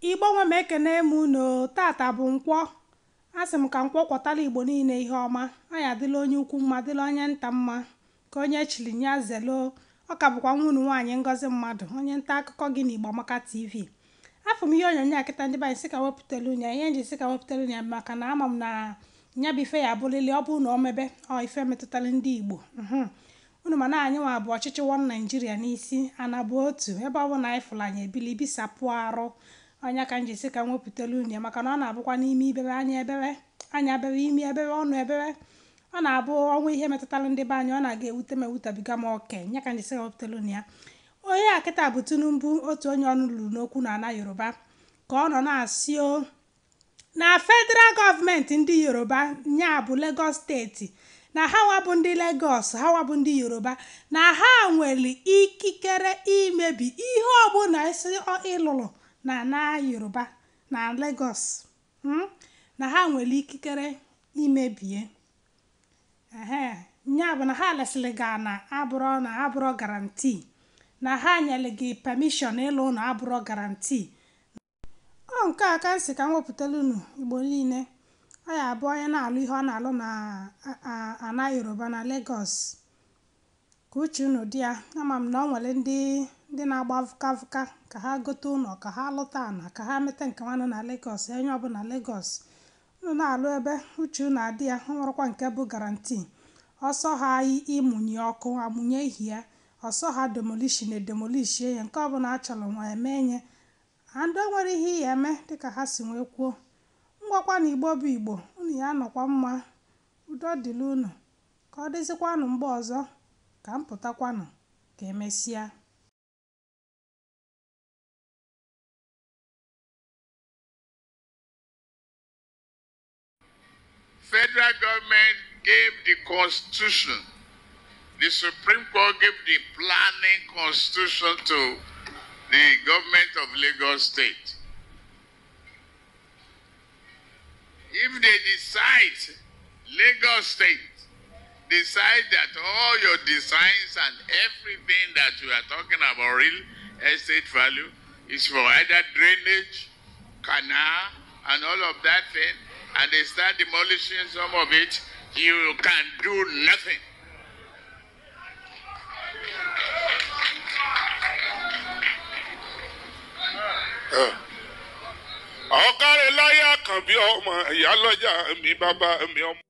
Igbo nwe m ekene m unu. Tata bụ nkwọ. Asị m ka nkwọ kwọtala Igbo niile ihe ọma. Ọ ya adịla onye ukwu mma, dịla onye nta mma, ka onye chiri nya zelo. Ọ ka bụkwa nwa unu nwaanyị Ngozi Mmadụ, onye nta akụkọ gị na Igbo Amaka TV. Afọ m ihe onyonyo a kịta ndị be anyị sị ka wepụtara unu ya. Ihe nji sị ka wepụtara unu ya maka na ama m na nya bụ ife ya abụrịlị ọ bụrụ na o mebe ọ ife metụtara ndị Igbo. Unu ma na anyị nwa bụ ọchịchị one Nigeria n'isi, ana bụ otu ebe ọ bụ na anyị fụrụ anyị ebili bisapụ arụ. Ọnya ka m ji sị ka m wepụtara unu ya maka na ọ na-abụkwa n'ime ibebe anya ebebe, anya ebebe, imi ebebe, ọnụ ebebe. Ọ na-abụ ọnwa ihe metụtara ndị be anyị, ọ na-aga ewute m ewutabiga m oke. Nya ka m ji sị ka wepụtara unu ya. Onye a kịta bụ Tinubu, otu onye ọnụ lụrụ n'okwu na ana Yoruba, ka ọ nọ na-asị o na federal gọọmenti ndị Yoruba nya bụ Lagos steeti, na ha wa bụ ndị Lagos, ha wa bụ ndị Yoruba, na ha nwere ikikere imebi ihe ọbụla isi ịlụrụ na na Yoruba na Lagos, na ha nwere ikikere imebie. Ehe, nya bụ na ha lesịrị gị ana abụrọ na abụrọ guarantee, na ha nyere gị permission ịlụ ụlọ abụrọ guarantee. Ọ nke a ka m sị ka m wepụtara unu Igbo niile. Ọ ya abụ onye na-alụ ihe ọ na-alụ na ana Yoruba na Lagos, ka uche unu dị ya. Ama m na ọ nwere ndị na-agba vụka vụka ka ha gote ụlọ, ka ha lụta ana, ka ha mete nke nwanne na Lagos. Onye ọbụla Lagos unu na-alụ ebe uche unu adị ya. Ọ nwerekwa nke bụ guarantee. Ọsọ ha ịmụnye ọkụ amụnye ihie, ọsọ ha demolition edemolishie ya, nke ọbụla a chọrọ nwa eme nye. And o nwere ihe ya eme dịka ha si wee kwuo. Ngwakwa na Igbo bụ Igbo, unu ya anọkwa mma, udo dịrị unu. Ka ọ dịzikwanụ mgbe ọzọ, ka m pụtakwanụ, ka emesịa. Federal government gave the constitution. The Supreme Court gave the planning constitution to the government of Lagos State. If they decide, Lagos State, decide that all your designs and everything that you are talking about real estate value is for either drainage, canal, and all of that thing, and they start demolishing some of it, you can do nothing. Ọ̀kàrẹ̀ láyé àkànbí ọmọ ìyá lọ́jà mi bàbá mi ọmọ.